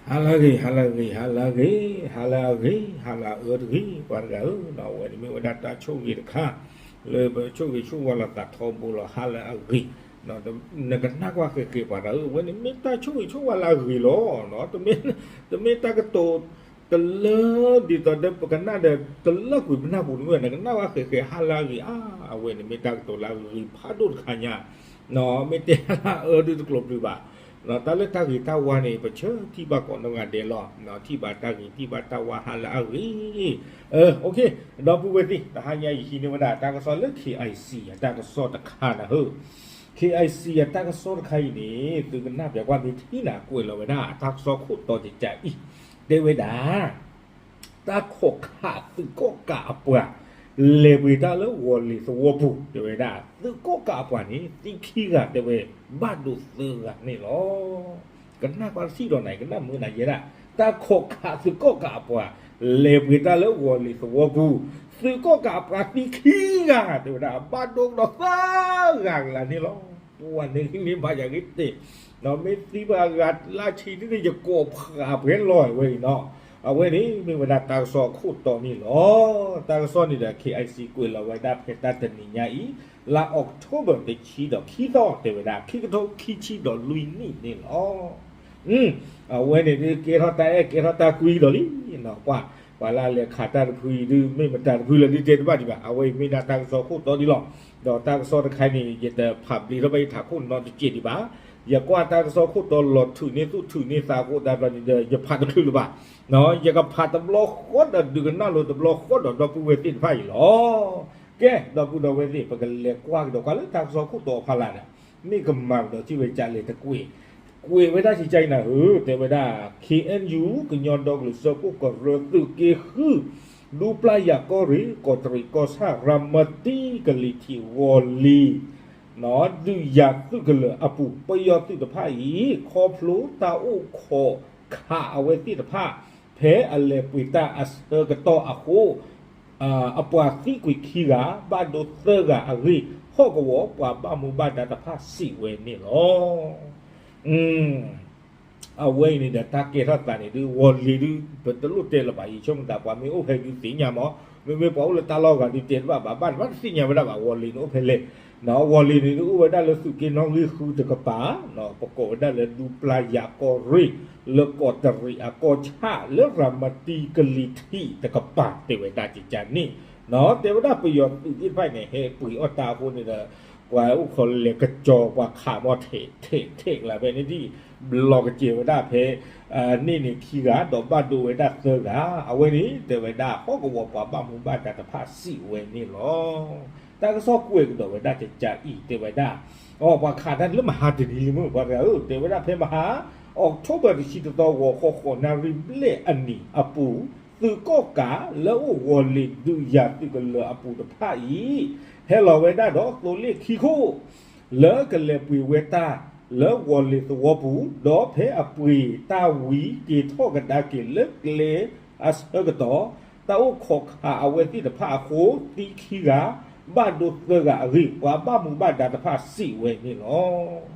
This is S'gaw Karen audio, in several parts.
ဟါလၢအဂ့ၤ, ဟါလၢအဂ့ၤ, ဟါလၢအဂ့ၤ, ဟါလၢအဂ့ၤ, ဟါလၢအအၢတဂ့ၤ, ပှၤတဂၤဧၢ, အဝဲန့ၣ်မ့ၢ်ဝဲဒၣ်တၢ်ဆိၣ်ဂ့ၤတခါ လၢပဆိၣ်ဂ့ၤဆိၣ်ဝါလိာ်သးထီဘိလီၤ. ဟါလၢအဂ့ၤ, နကနၣ်ကွၢ်ဃဲၤဃဲၤ ပှၤတဂၤဧၢ, အဝဲန့ၣ်မ့ၢ်တၢ်ဆိၣ်ဂ့ၤဆိၣ်ဝါလၢအဂ့ၤလီၤ. တမ့ၢ်တၢ်ကတိၤတလၢဒ်သိးဒီးပကနၣ်ဒီး တလၢကွံာ်ပနၢ်ပူၤတမ့ၢ်ဘၣ်, နကနၣ်ကွၢ်ဃဲၤဃဲၤ ဟါလၢအဂ့ၤဧါ, အဝဲန့ၣ်မ့ၢ်တၢ်ကတိၤလၢအဂ့ၤဖးဒိၣ်တခါညါ, မ့ၢ်တဲဟါလၢအအၢဒုးတကျိၤပျုၤဘၣ်. တၢ်လၢတၢ်ဂ့ၤတၢ်ဝါန့ၣ် ပဆၢထံၣ်ဘၣ်ကိးနီၢ်ဂၤဒဲးလီၤ. ထံၣ်ဘၣ်တၢ်ဂ့ၤ ထံၣ်ဘၣ်တၢ်ဝါ ဟါလၢအဂ့ၤ. ဒီပုၢ်ဝဲၢ်သ့ၣ်, တဟါညါယဟံးန့ၢ်ဝဲဒၣ်တၢ်ကစီၣ်လၢ KIC အတၢ်ကစီၣ်တခါနၤဧၢ. KIC အတၢ်ကစီၣ်တခါအံၤန့ၣ် သုကနၣ်ပျးကွၢ်မ့ၢ်ထံၣ်နၤ ကွဲးလီၤဝဲဒၣ်တၢ်ကစီၣ်ခိၣ်တီတကးအံၤ, တဲဝဲဒၣ် တၢ်ခိးခးသုးကီၣ်ကးအပှၤ လဲၤပှ့ၤတၢ်လၢဝီၤလ့ၤသဝီပူၤ တဲဝဲဒၣ် သုးကီၣ်ကးအပှၤန့ၣ် သံခံဂၤ တဲဝဲ ဘၣ်ဒိသၢဂၤန့ၣ်လီၤ. ကနၣ်ကွၢ်တထံၣ်ဒီးနၤ ကနၣ်မုာ်နၤယဲဒၣ်, တၢ်ခိးခးသုးကီၣ်ကးအပှၤ လဲၤပှ့ၤတၢ်လၢဝီၤလ့ၤသဝီပူၤ, သုးကီၣ်ကးအပှၤသံခံဂၤ တဲဝဲဒၣ် ဘၣ်ဒိကဒီးသၢဂၤကလးန့ၣ်လီၤ. ပှၤန့ၣ်ဂ့ၤန့ၢ်ဘၣ်ယၤဂ့ၤတ့ၢ်, မ့ၢ်သံဘၣ်ဂၤလၢဆံးဒ်န့ၣ် ယကိးဖးပှဲၤလီၤဝဲအံၤနီၤ. အဝဲန့ၣ်မ့ၢ်ဝဲဒၣ်တၢ်ကစီၣ်အခိၣ်တီန့ၣ်လီၤ. တၢ်ကစီၣ်န့ၣ်ဒီး KIC ကွဲးလီၤဝဲဒၣ်ဖဲတၢ်တနံၤညါအံၤ, လါ October တဆံဒီးခံသီ တဲဝဲဒၣ် ခံကထိခံဆံဒီးလွံၢ်နံၣ်န့ၣ်လီၤ. အဝဲန့ၣ်ဒုးကဲထီၣ်တၢ်အဲၣ်ကဲထီၣ်တၢ်ကွံဒီးလံ, ပှၤ ပှၤလၢအလဲၤခးတၢ်တဖုအံၤဒုး မ့ၢ်မတၤတဖုလၢဒုးတဲတဘၣ်ဒံးဘၣ်, အဝဲအံၤမ့ၢ်ဒၣ်တၢ်ကစီၣ်ခိၣ်တီဒ်လီၤ. ဒီးတၢ်ကစီၣ်တခါန့ၣ် ယတဖးဘျ့ထီၣ်ဘၣ်ယထးခိၣ်နီတစဲးဒံးဘၣ်. ယကွၢ်တၢ်ကစီၣ်ခိၣ်တီလီၤထုးန့ၢ်သူၣ်ထုးန့ၢ်သးအဃိသတးဒီးန့ၣ်ဒီး ယဖးတချုးလၢၤဘၣ်. ယကဖးတဘျီဃီဒီးဒုးကနၣ်လိာ်တဘျီဃီဒီးဒီပုၢ်ဝဲၢ်သ့ၣ်တဖၣ်အံၤလီၤ. ကဲ ဒီပုၢ်ဒီဝဲၢ်သ့ၣ် ပကလဲၤကွၢ်ကဒီးကွၢ်လၢတၢ်ကစီၣ်ခိၣ်တီအဖီလာ်ဒီး မ့ၢ်ကမၤကဒီးထံၣ်ဝဲကလဲၤတကွဲး, ကွဲးဝဲဒၣ်စံးကါအံၤနၤဧၢ, တဲဝဲဒၣ် KNU ကညီဒီကလုာ်စၢဖှိၣ်ကရၢသုးက့ဃု ဒူပျၢ်ယၤကီၢ်ရ့ၣ် ကီးတရံးကီၢ်ဆၣ် ရၤမတံကလံၤထံး ဝီၤလ့ၤ ဒုးယၤသုးကလၢၤအပူၤ ပယီၤသုးတဖၣ်အံၤ ခီဖျိတၢ်အိၣ်ခိးခးအဝဲသ့ၣ်တဖၣ် ဖဲအလဲၤပှ့ၤတၢ်အဆၢကတီၢ်အဃိ အပှၤသံကွံာ်ခံဂၤ ဘၣ်ဒိသၢဂၤအဂ့ၢ် ဟီၣ်ကဝီၤပှၤဘၣ်မူဘၣ်ဒါတဖၣ်စံးဝဲန့ၣ်လီၤ. အဝဲအံၤန့ၣ်ဒီး တၢ်ကဲထီၣ်သးန့ၣ်ဒုး ဝီၤလ့ၤဒုး ပတလိၣ်တဲလၢၤဘၣ်အံၤ ဆိကမိၣ်သး ပှၤမ့ၢ်အိၣ်ဖဲဒုးသ့ၣ်ညါမး, မ့မ့ၢ်ပှၤအိၣ်လၢတၢ်လီၢ်ဂၤဒုးတဲတဘၣ်ဘၣ် ဘၣ်တဘၣ်တသ့ၣ်ညါဝဲဒၣ်ဘၣ် ဝီၤလ့ၤန့ၣ်အိၣ်ဖဲလဲၣ်. ဝီၤလ့ၤန့ၣ်ဒုး အိၣ်ဝဲဒၣ်လၢသုးက့နီၣ်ဂံၢ်ဃုတကပၤ, ပကိးဝဲဒၣ်လၢဒူပျၢ်ယၤကီၢ်ရ့ၣ် လၢကီးတရံးအကီၢ်ဆၣ် လၢရၤမတံကလံၤထံးတကပၤ တဲဝဲဒၣ်ကကန့ၣ်, တဲဝဲဒၣ်ပယီၤသုးသ့ၣ်တဖၣ်န့ၣ် ဟဲပှ့ၤအီၣ်တၢ်အဃိန့ၣ်ဒီး ပှၤအိၣ်ခိးလဲၤကစီၤ ပှၤခးမီၤထဲးထဲးထဲးကလးဖဲန့ၣ်ဒ် ဘျီကစဲးဝဲဒၣ်ဖဲ န့ၣ်န့ၣ်ခံဂၤ ဒီးဘၣ်ဒိဝဲဒၣ်သၢဂၤ, အဝဲန့ၣ်တဲဝဲဒၣ် ဟီၣ်ကဝီၤပှၤဘၣ်မူဘၣ်ဒါတဖၣ်စံးဝဲန့ၣ်လီၤ. တၢ်ကစီၣ်ကွဲးကဒီးဝဲဒၣ်ကကးအံၤ တဲဝဲဒၣ် အီ ပှၤခးတၢ်လၢမဟါတနံၤလံမ့ၢ် ပှၤတဂၤဧၢ, တဲဝဲဒၣ်ဖဲမဟါ October တဆံတသီ ဂီၤခီဃိးနၣ်ရံၣ်ဘျဲၣ်အနံၤအပူၤ, သုးကီၣ်ကးလၢအိၣ်ဝီၤလ့ၤဒုးယၤသုးကလၢၤအပူၤတဖၣ်အံၤ ဟဲလီၤဝဲဒၣ်ဒီးသိလ့ၣ်ခံခိၣ် လၢကလဲၤပှ့ၤဝဲတၢ်လၢဝီၤလ့ၤသဝီပူၤ, ဒီးဖဲအပှ့ၤတၢ်ဝံၤက့ၤထီၣ်ကဒါက့ၤလၢကျဲအဆၢကတီၢ်, တၢ်အိၣ်ခိးခးအဝဲသ့ၣ်တဖၣ်အဃိ သံခံဂၤ ဘၣ်ဒိသၢဂၤအဂ့ၢ် ပှၤဘၣ်မူဘၣ်ဒါတဖၣ်စံးဝဲန့ၣ်လီၤ.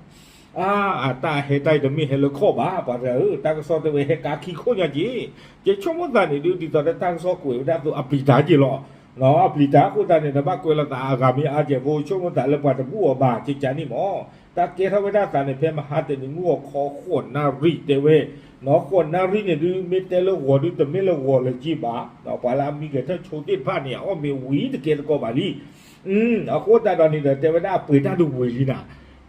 အါ, အတၢ်ဟဲတၢ်အံၤတမ့ၢ်ဟဲလၢခီၣ်ဘၣ် ပှၤတဂၤဧၢ, တၢ်ကစီၣ်တဲဝဲဟဲကါခံခိၣ်ညါက့ၤ, ယဆိကမိၣ်သးန့ၣ်ဒုး ဒ်သိးဒီးတၢ်ကစီၣ်ကွဲးဝဲဒၣ်အသိးအပျံၤတၢ်က့ၤလီၤ. အပျံၤတၢ်အဃိသတးန့ၣ်ဒီး ဘၣ်ကွဲးလိာ်သးအဂၤမ့ၢ်အါကဲးဖိ ဆိကမိၣ်သးလၢပှၤတဘူၣ်အီၤဘၣ် ကကးန့ၣ်မး, တၢ်ကဲထီၣ်ဝဲဒၣ်သးန့ၣ် ဖဲမဟါတနံၤမုၢ်ဂီၤခီဃိးနၣ်ရံၣ်တဲဝဲ, ဃိးနၣ်ရံၣ်န့ၣ်ဒုး မ့ၢ်တဲလၢဂီၤဒုး တမ့ၢ်လၢဂီၤလၢၤက့ၤဘၣ်, ပှၤလၢအမံဂဲၤထၢၣ်ဆိသ့ၣ်တဖၣ်န့ၣ် အီၣ်မ့ၤဝံၤတကဲတကီးဘၣ်လံ. အဃိသတးဒီးန့ၣ်ဒီး တဲဝဲဒၣ်အပှ့ၤတၢ်ဒုးဝံၤလံ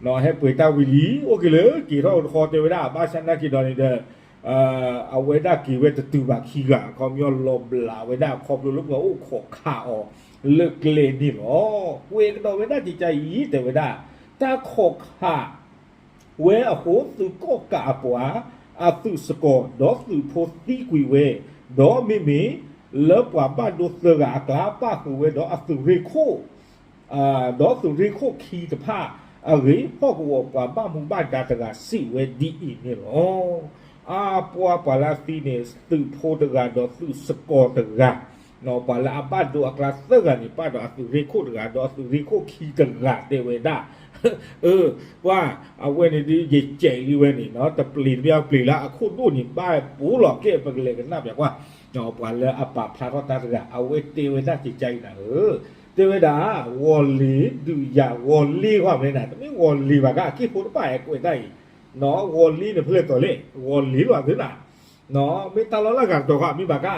နၤ, ဟဲပှ့ၤတၢ်ဝံၤလံ အိၣ်က့ၤလၢက့ၤထီၣ်တဃီတဲဝဲဒၣ် ဘၣ်ဆၣ်နာ်က့ၤဒီးန့ၣ်ဒီး အဝဲဒၣ်က့ၤဝဲတတုၤဘၣ်ခံဂၤ အခီပညီလီၤဘျးဝဲဒၣ်ခီဖျိလၢပှၤအိၣ်ခိးခးအီၤလၢကျဲန့ၣ်လီၤ. ကွဲးကဒီးဝဲဒၣ်ကကးအံၤ တဲဝဲဒၣ် တၢ်ခိးခး ဝဲအဃိ သုးကီၣ်ကးအပှၤ အသုးစကီၤ ဒီးသုးဖိသံကွံာ်ဝဲ, ဒီးမ့မ့ၢ်လၢပှၤဘၣ်ဒိသၢဂၤအကျါ ပၣ်ဃုာ်ဝဲဒီးအသုးရ့ၣ်ခိၣ် ဒီးသုးရ့ၣ်ခိၣ်ခံတဖၣ်အဂ့ၢ် ဟီၣ်ကဝီၤပှၤဘၣ်မူဘၣ်ဒါတဂၤစံးဝဲဒ်အံၤန့ၣ်လီၤ. အါပှၤ ပှၤလၢအသံန့ၣ် သုးဖိတဂၤဒီးသုးစကီၤတဂၤ, ပှၤလၢအဘၣ်ဒိအကျါသၢဂၤန့ၣ် ပၣ်ဒီးအသုးရ့ၣ်ခိၣ်တဂၤ ဒီးအသုးရ့ၣ်ခိၣ်ခံတဂၤတဲဝဲဒၣ် အၢ, ပှၤ, အဝဲန့ၣ်ဒ်ယကဲးလံဝဲန့ၣ် တပျ့ၤတပျၢ်ပျ့ၤလၢအခိၣ်ဒိၣ်န့ၣ် ဘၣ်ပူၤလီၤကဲ ပကလဲၤကနၣ်ပျးကွၢ်, ပှၤလၢအပာ်ဖျါထီၣ်တၢ်တဂၤ အဝဲတဲဝဲဒၣ်ကကါအံၤနၤဧၢ, တဲဝဲဒၣ် ဂီၤလ့ၤဒုးယၤ ဂီၤလ့ၤဂီၢ်မ့ၢ်နၤ တမ့ၢ်ဂီၤလ့ၤဘၣ်ကါ အက့ၢ်ဖိတဘၣ်အဲၣ်ကွဲးတၢ်အံၤ, ဂီၤလ့ၤန့ၣ်ဖဲလဲၣ်တီၤလဲၣ် ဂီၤလ့ၤလီၤသ့နၤ မ့ၢ်တၢ်လီၢ်လၢအဂၤတတီၤဃီ မ့ၢ်ဘၣ်ကါ,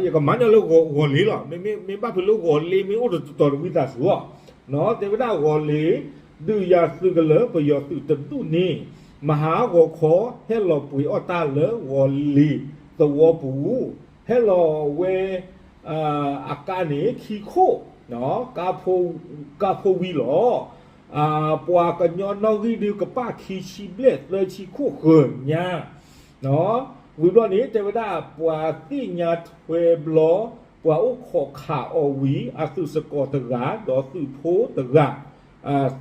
ယကမၤညီလၢဂီၤလ့ၤလီၤ, မ့မ့ၢ်ဘၣ်ဖုးလၢဂီၤလ့ၤ မ့ၢ်အိၣ်တတီၤတဝံသးစူၤအီၤ, တဲဝဲဒၣ်ဂီၤလ့ၤ, ဒုးယၤသုးကလၢၤ ပယီၤသုးတဒူၣ်န့ၣ်, မဟါဂီၤခီ ဟဲလီၤပှ့ၤအီၣ်တၢ်လၢဂီၤလ့ၤသဝီပူၤ, ဟဲလီၤဝဲ အကါန့ၣ် ခံခိၣ်, ကါဖိဝံၤလီၤ. ပှၤကညီနီၣ်ဂံၢ်ဒုးကပၣ်ခံဆံဘျဲၣ်သၢဆံခိၣ်ဃၢၤညါ, ဝံၤဘျီန့ၣ် တဲဝဲဒၣ်ပှၤသ့ၣ်ညါထွဲဘျီ ပှၤအိၣ်ခိးခးအီၤဝံၤ အသုးစ့ၢ်ကီးတဂၤ ဒီးသုးဖိတဂၤ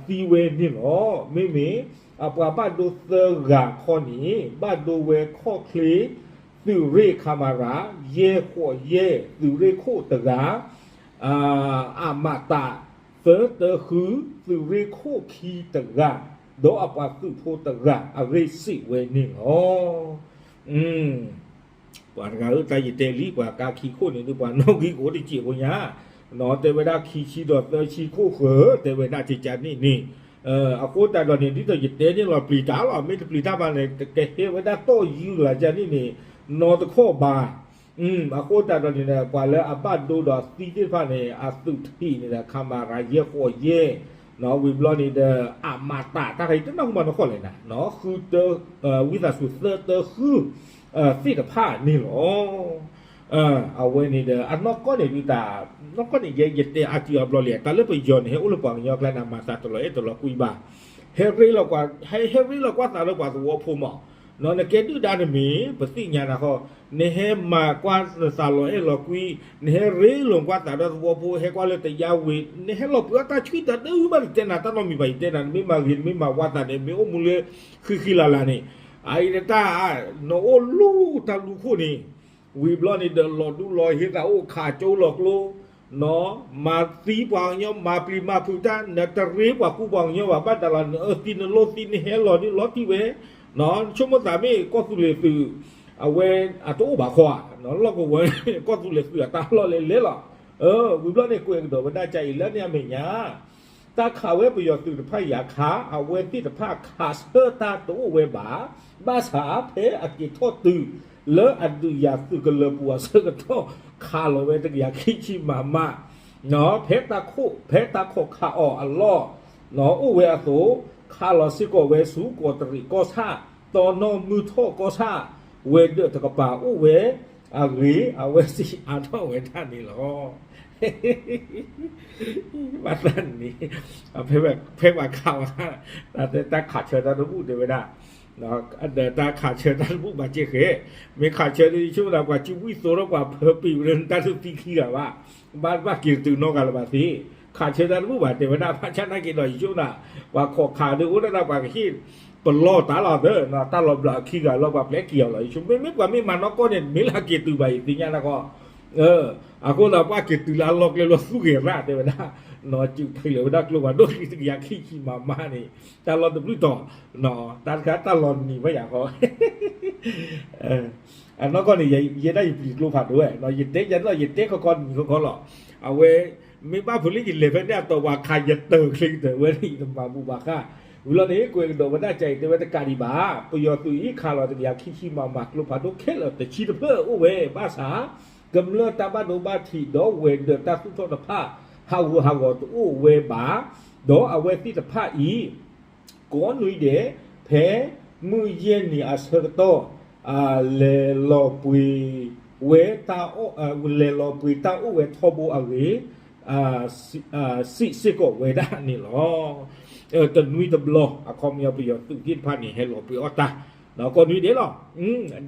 သံဝဲန့ၣ်လီၤ. မ့မ့ၢ်အပှၤဘၣ်ဒိသၢဂၤခီန့ၣ် ဘၣ်ဒိဝဲခီၣ်ချ့ သုးရ့ၣ်ခမရ ယဲၢ်ဃိးယဲၢ် သုးရ့ၣ်ခိၣ်တဂၤ, အမတ သၢတၢဃု သုးရ့ၣ်ခိၣ်ခံတဂၤ, ဒီးအပှၤသုးဖိတဂၤ အရ့စ့ၣ်ဝဲန့ၣ်လီၤ. ပှၤတဂၤဧၢ တၢ်ယတဲလံ ပှၤကါခံခိၣ်န့ၣ်ဒုး ပှၤနီၣ်ဂံၢ်ကအိၣ်တစဲးဖိညါ, တဲဝဲဒၣ်ခံဆံဒီးသၢဆံခိၣ်ဃၢၤ တဲဝဲဒၣ်ကကါန့ၣ်န့ၣ်, အဃိသတးဒီးန့ၣ် ဒ်သိးယတဲန့ၣ်လီၤ ပျံၤတၢ်လီၤ မ့ၢ်တပျံၤတၢ်ဘၣ်န့ၣ် ကဟဲဝဲဒၣ်တီၢ်ယုၢ်လၢကန့ၣ်န့ၣ် နီတခီၣ်ဘၣ်. အဃိသတးဒီးန့ၣ် ပှၤလၢအဘၣ်ဒိဒီးသံသ့ၣ်တဖၣ်န့ၣ် အသုးထံးန့ၣ်ဒီး ခမရ ယဲၢ်ဃိးယဲၢ်, ဝံၤဘျီန့ၣ်ဒီး အမတ တၢ်ခါအံၤတနၢ်ဟူမးနီၢ်ကီၢ်လဲၣ်နၤ, ဃုတၢ ဝံသးစူၤသၢတၢဃု သ့ၣ်တဖၣ်န့ၣ်လီၤ. အဝဲန့ၣ်ဒီး အနီၢ်ကီၢ်န့ၣ်ဒုးတၢ် နီၢ်ကီၢ်န့ၣ် ယဲယတဲအါစုအါဘျီလံ တၢ်လၢပယီၤန့ၣ် ဟဲအိၣ်လၢပှၤကညီကျါန့ၣ် မၤသးတလီၤအဲၣ်တလီၤကွံဘၣ်. ဟဲရ့လီၤကွၢ် ဟဲ ဟဲရ့လီၤကွၢ်သးလၢပှၤသဝီဖိမး, နကဲဒုၣ်ဒါန့ၣ်မ့ၢ် ပသ့ၣ်ညါနၤဃီ, နဟဲမၤကွၢ်နသးလီၤအဲၣ်လီၤကွံ, နဟဲရ့လိာ်ကွၢ်သးဒီးသဝီဖိ ဟဲကွၢ်လၢတယါဝ့ၤ, နဟဲလီၤပှ့ၤအီၣ်တၢ်ဆှံတၢ်ဒုးမး နတဲနၤတၢ်နီတမံၤဘၣ် ယတဲနၤ နမ့ၢ်မၤဂ့ၤ နမ့ၢ်မၤဝါသးန့ၣ် မ့ၢ်အိၣ်မူလၢဃံဃံလၤလၤန့ၣ်, အအံၤနတၢ် နအိၣ်လူၤတၢ်လူၤခိၣ်န့ၣ် ဝံၤဘျီန့ၣ်ဒီး လီၤဒူလီၤဟ့သးအိၣ်ခးကၠိလီၤကျိ, မၤသံပှၤကညီ မၤပျံၤမၤဖုးတၢ် နတရ့ပှၤကူပှၤကညီဘၣ် ဘၣ်တၢ်လီၤ နအၢသံနလိၣ်သံ နဟဲလီၤန့ၣ်လီၤတံၢ်ဝဲ, ဆိကမိၣ်သးမ့ၢ်ကီၢ်သူလ့ၤသုး အဝဲအတအိၣ်ဘၣ်ခီဧါ, လီၢ်ကဝီၤ ကီၢ်သူလ့ၤသုးအတၢ်လီၢ်လဲၤလဲၤလီၤ. ဝံၤဘျီန့ၣ် ကွဲးကဒီးဝဲဒၣ်ကါအံၤလၢန့ၣ်အမဲာ်ညါ တၢ်ခးဝဲပယီၤသုးတဖၣ်အံၤအခါ အဝဲသ့ၣ်တဖၣ်ခးဆၢတၢ်တအိၣ်ဝဲဘၣ်, ဘၣ်ဆၣ်ဖဲအက့ၤထီၣ်တုၤလၢအဒုးယၤသုးကလၢၤပူၤအဆၢကတီၢ် ခးလီၤဝဲတကယၤခံဆံမးမး, ဖဲတၢ်ခိၣ် ဖဲတၢ်ခိၣ်ခးအီၤအလီၢ် အိၣ်ဝဲအသိး ခးလီၤစ့ၢ်ကီးဝဲဆူကီးတရံးကီၢ်ဆၣ် တီနီၢ်မုၢ်ထီၣ်ကီၢ်ဆၣ် ဝဲၤဒၢးတကပၤအိၣ်ဝဲအဂ့ၢ် အဝဲစံးအါထီၣ်ဝဲဒၣ်န့ၣ်လီၤ. ဘၣ်သးန့ၣ် ဖဲပှၤခးဝဲ တၢ်ခးဆၢတၢ်တဘူၣ်တဲဝဲဒၣ် ဒီးတၢ်ခးဆၢတၢ်တဘူၣ်ဘၣ်ကဲဃဲ, မ့ၢ်ခးဆၢဒီးယဆိကမိၣ်ဒၣ်ပှၤစုဝံၣ်သိဒီးပှၤဖၢပံာ်ဝဲလၢနတၢ်ဒုးသံခံဂၤဘၣ်, ဘၣ်ဘၣ်က့ၤတတုၤနီတဂၤလၢၤဘၣ်သ့, ခးဆၢတၢ်တဘူၣ်ဘၣ်တဲဝဲဒၣ် ဘၣ်ဆၣ်နာ်က့ၤဒီးယဆိကမိၣ်ဒၣ် ပှၤခိးခးဒုးအိၣ်ဒၣ်တၢ်ပှၤကဟ့ၣ် ပလီၢ်တၢ်လီၤသၢ တၢ်လီၤဘျးခံဂၤလီၤပှၤပျဲက့ၤအီၤလီၤ ယဆိကမိၣ် မ့မ့ၢ်ပှၤမ့ၢ်မၤနီၢ်ကီၢ်န့ၣ် မ့ၢ်လၢအက့ၤတုၤဘၣ်အံၤသ့ၣ်ညါနၢ်ကီၢ် အဃိဒီးပှၤက့ၤတုၤလၢအလီၢ်ကျဲလီၤသူၣ်ဂဲၤရၣ်တဲဝဲဒၣ်, နီၢ်စုဖံးလၢၤဝဲဒၣ်ကျိဖးဒိၣ်လံတကယၤခံဆံမးမးန့ၣ်, တၢ်လီၢ်တဘျုးတီၤ, တၢ်တခါတၢ်လီၢ်နံၤဘၣ်ယၤဃီ, အနီၢ်ကီၢ်န့ၣ် ယဲဒၣ်ယပျံၤကျိဖးဒိၣ်ဝဲ, ယတဲယၤလီၤ ယတဲခီခီနံၤခီခီလီၤ, အဝဲ မ့ၢ်ဘၣ်ဖုးလၢယလဲၤဖဲန့ၣ်အတီၢ်ပှၤခးယတၢၢ်ချ့ကတၢၢ်ဝဲန့ၣ် ယတမၤဘူၣ်ဘၣ်ဃး, ဝံၤလီၤန့ၣ် ကွဲးကဒီးဝဲဒၣ်ကါအံၤတဲဝဲတကးဒံးဘၣ်, ပယီၤသုးအံၤခးလီၤတကယၤခံဆံမးမးကျိဖးဒိၣ်ခဲလၢာ်တဆံတဖျၢၣ်အိၣ်ဝဲ ဘၣ်ဆၣ်ကမျၢၢ်တၢ်ဘၣ်ဒိဘၣ်ထံးဒီးဝဲၤဒၢးတၢ်သူၣ်ထီၣ်တဖၣ် ဟးဂူာ်ဟးဂီၤတအိၣ်ဝဲဘၣ်, ဒီးအဝဲသ့ၣ်တဖၣ်အံၤ ကိးနွံဒဲး ဖဲမုၢ်ယဲၢ်နံၤအဆၢကတီၢ် လဲၤလီၤပှ့ၤဝဲ လဲၤလီၤပှ့ၤတၢ်အိၣ်ဝဲထီဘိအဂ့ၢ် စံးစ့ၢ်ကီးဝဲဒၣ်န့ၣ်လီၤ. တနွံတဘျီ အခီပညီပယီၤသုးသ့ၣ်တဖၣ်န့ၣ် ဟဲလီၤပှ့ၤအီၣ်တၢ် ကိးနွံဒဲးလီၤ.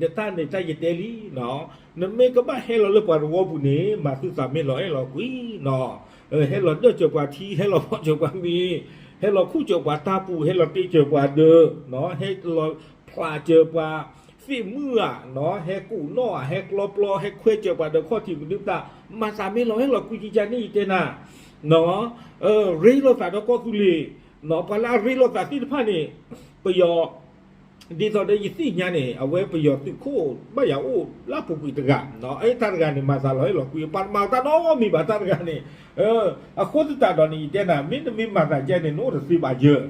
တၢ်န့ၣ်တၢ်ယတဲလံ နမ့ၢ်ကဘၣ်ဟဲလီၤလၢပှၤသဝီပူၤန့ၣ် မၤသုသးမ့ၢ်လီၤအဲၣ်လီၤကွံနီၤ, ဟဲလီၤဒၢၣ်စၢၤပှၤထံ ဟဲလီၤဖီၣ်စၢၤပှၤမ့ၤ, ဟဲလီၤခူၣ်စၢၤပှၤတၢ်ပူၤ ဟဲလီၤတ့စၢၤပှၤဒၢး, ဟဲလီၤဖျးစၢၤပှၤသ့ၣ်မုၢ်ဧါ, ဟဲကူးနီၣ်ဧါ ဟဲကျီပျီ ဟဲခွဲးစၢၤပှၤဒီးခီၣ်ထံးမနုၤပတၢ် မၤသးမ့ၢ်လီၤအဲၣ်လီၤကွံကကန့ၣ်ယတဲနၤ, ရ့လိာ်သးဒီးကီၢ်သူလ့ၤ ပှၤလၢအရ့လိာ်သးသ့ၣ်တဖၣ်န့ၣ် ပယီၤ ဒ်သိးဒီးယသ့ၣ်ညါန့ၣ် အဝဲပယီၤသုးခိၣ်ဘၣ်ယၤအိၣ်လၢအပူၤကွံာ်တဂၤ, အဲတၢ်တဂၤန့ၣ် မၤသးလီၤဟ့ၣ်လီၤကွံ ပှၤတမၤအတၢ်နီတမံၤဘၣ်တၢ်တဂၤန့ၣ်, အဃိသတးဒီးန့ၣ် ယတဲနၤ မ့တမ့ၢ်မၤသးဒ်န့ၣ် နအိၣ်တသ့ဘၣ်ယၢၤ,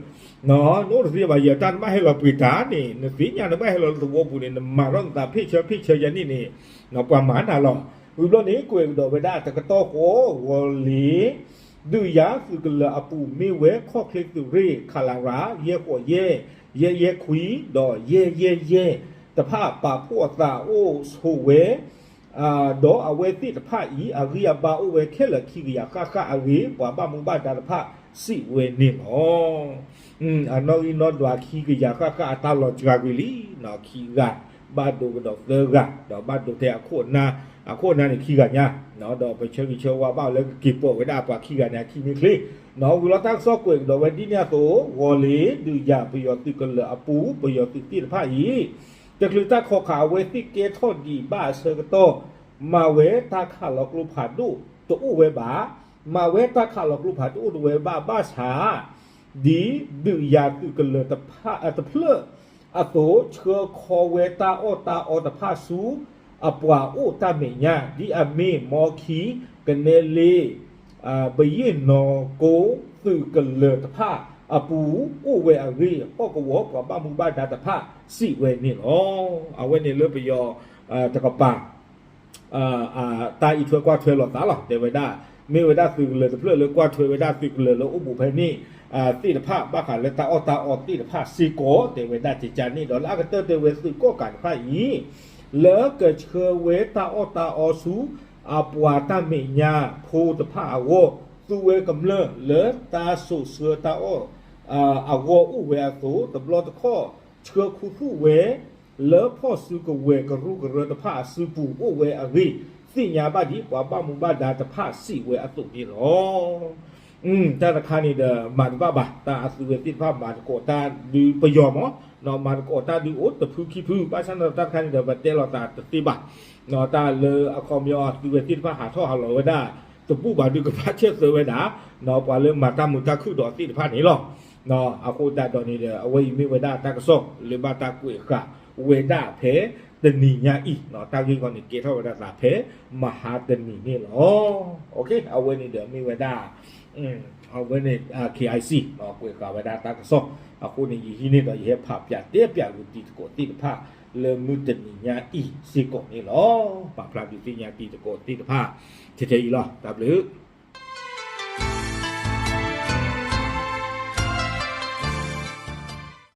နအိၣ်တသ့ဘၣ်ယၢၤ တၢ်နဘၣ်ဟဲလီၤပှ့ၤတၢ်န့ၣ် နသ့ၣ်ညါ နဘၣ်ဟဲလီၤလၢသဝီပူၤန့ၣ် နမၤထီၣ်နသးဖ့ၣ်ဆၢဖ့ၣ်ဆၢယၤန့ၣ်န့ၣ် ပှၤမၤနၤလီၤ. ဝံၤဘျီန့ၣ် ကွဲးကဒီးဝဲဒၣ်တကတီၢ်ဃီ ဂီၤလ့ၤ ဒုးယၤသုးကလၢၤအပူၤမ့ၢ်ဝဲခီၣ်ချ့သုးရ့ၣ် ခလရ ယဲၢ်ဃိးယဲၢ် ယဲၢ်ယဲၢ်ခွံ ဒီးယဲၢ်ယဲၢ်ယဲၢ် တဖၣ်ပာ်ဖှိၣ်အသးအိၣ်ဆိးဝဲ ဒီးအဝဲသ့ၣ်တဖၣ်အံၤ အဂံၢ်အဘါအိၣ်ဝဲခဲလၢာ်ခံကယၤဃၣ်ဃၣ်အဂ့ၢ် ပှၤဘၣ်မူဘၣ်ဒါတဖၣ်စံးဝဲန့ၣ်လီၤ. အနီၣ်ဂံၢ်နီၣ်ဒွးခံကယၤဃၣ်ဃၣ်အတၢ်လီၤစှၤကွံာ်လံ, ခံဂၤ ဘၣ်ဒိကဒီးသၢဂၤ ဒီးဘၣ်ဒိထဲအခိၣ်အနၢ်, အခိၣ်အနၢ်န့ၣ်ခံဂၤညါ, ဒီးပဆၢဂ့ၤဆၢဝါဘၣ်အီၤလၢကက့ၤပိာ်ဝဲဒၣ်ပှၤခံဂၤန့ၣ်အခံမ့ၢ်ချ့, ဝံၤလီၤတၢ်ကစီၣ်ကွဲးကဒီးဝဲဒ်န့ၣ်အသိး ဂီၤလ့ၤ ဒုးယၤပယီၤသုးကလၢၤအပူၤ ပယီၤသုးသ့ၣ်တဖၣ်အံၤ တချုးတၢ်ခီးခးအဝဲသ့ၣ်ကဲထီၣ်ဒံးဘၣ်အဆၢကတီၢ် မၤဝဲတၢ်ခးလီၤကျိဖးဒိၣ်တအိၣ်ဝဲဘၣ်, မၤဝဲတၢ်ခးလီၤကျိဖးဒိၣ်တအိၣ်ဝဲဘၣ်ဘၣ်ဆၣ် ဒ်ဒုးယၤသုးကလၢၤတဖၣ်တဖျၢၣ်အသိး ဆှၢခီဝဲတၢ်အီၣ်တၢ်အီတဖၣ်ဆူ အပှၤအိၣ်တၢ်မဲာ်ညါ ဒ်အမ့ၢ်မီခံ ကနဲလ့ ပယ့ၣ်နီၢ်ကိ သုးကလၢၤတဖၣ်အပူၤအိၣ်ဝဲအဂ့ၢ် ဟီၣ်ကဝီၤပှၤဘၣ်မူဘၣ်ဒါတဖၣ်စံးဝဲန့ၣ်လီၤ. အဝဲန့ၣ်လၢပယီၤတကပၤ တၢ်အံးထွဲကွၢ်ထွဲလိာ်သးလီၤ. တဲဝဲဒၣ် မ့ၢ်ဝဲဒၣ်သုးကလၢၤတဖျၢၣ်လၢကွၢ်ထွဲဝဲဒၣ်သုးကလၢၤလၢအိၣ်ဘူးဖဲန့ၣ် သ့ၣ်တဖၣ် ဘၣ်ဃးလၢတၢ်အီၣ်တၢ်အီသ့ၣ်တဖၣ်စ့ၢ်ကီး တဲဝဲဒၣ်ကကန့ၣ်ဒီး လၢအကတၢၢ်တဲဝဲသုးကီၣ်ကးတဖၣ်အံၤ လၢကဆှၢဝဲတၢ်အီၣ်တၢ်အီဆူ အပှၤတၢ်မဲာ်ညါဖိတဖၣ်အဂီၢ် သူဝဲကမျၢၢ်လၢတၢ်စိာ်ဆှၢတၢ်အီၣ် အဂီၢ်အိၣ်ဝဲအသိး တဘျီတခီၣ် ဆှၢခူသူၣ်ဝဲ လၢဖီၣ်စုကဝဲၤကရူၢ်ကရၢတဖၣ်အစုပူၤအိၣ်ဝဲအဂ့ၢ် သ့ၣ်ညါဘၣ်ဒ်ပှၤဘၣ်မူဘၣ်ဒါတဖၣ်စံးဝဲအသိးန့ၣ်လီၤ. တၢ်တခါန့ၣ်ဒီး မၤတဘၣ်ဘၣ် တၢ်အသုဝဲသ့ၣ်တဖၣ်မၤသကိးတၢ်ဒုးပယီၤမး မၤသကိးတၢ်ဒုးအိၣ်တဖုခံဖု ဘၣ်ဆၣ်န့ၣ်ဒီးတၢ်တခါန့ၣ်ဒီး ပတဲလိာ်သးတသ့ဘၣ် တၢ်လၢအခီပညီအသုဝဲသ့ၣ်တဖၣ်ဟးထီၣ်ဟးလီၤဝဲဒၣ် တဘူၣ်ဘၣ်ဒုးကဘၣ်ဆၢၣ်သၢဝဲဒၣ် ပှၤလၢမၤတၢ်မုာ်တၢ်ခုၣ်ဒီးသ့ၣ်တဖၣ်န့ၣ်လီၤ. အဃိသတးဒီးန့ၣ်ဒီး အဝဲအံၤမ့ၢ်ဝဲဒၣ်တၢ်ကစီၣ်လၢဘၣ်တၢ်ကွဲးဃာ်ဝဲဒၣ်ဖဲတနံၤညါအံၤ တၢ်ဂ့ၢ်ခီန့ၣ် ကဲထီၣ်ဝဲဒၣ်သးဖဲမဟါတနံၤန့ၣ်လီၤ. အဝဲန့ၣ်ဒီးမ့ၢ်ဝဲဒၣ် အဝဲန့ၣ် KIC ကွဲးဃာ်ဝဲဒၣ်တၢ်ကစီၣ် အဃိန့ၣ် ယဟံးန့ၢ်ဒီးယဟဲဖးပၠးတဲပၠးဂုာ်တံၤသကိးသ့ၣ်တဖၣ် လၢမုၢ်တနံၤညါအံၤစ့ၢ်ကီးန့ၣ်လီၤ. ပာ်ဖျါဒုးသ့ၣ်ညါတံၤသကိးသ့ၣ်တဖၣ် ထဲထဲအံၤလီၤ. တၢ်ဘျုး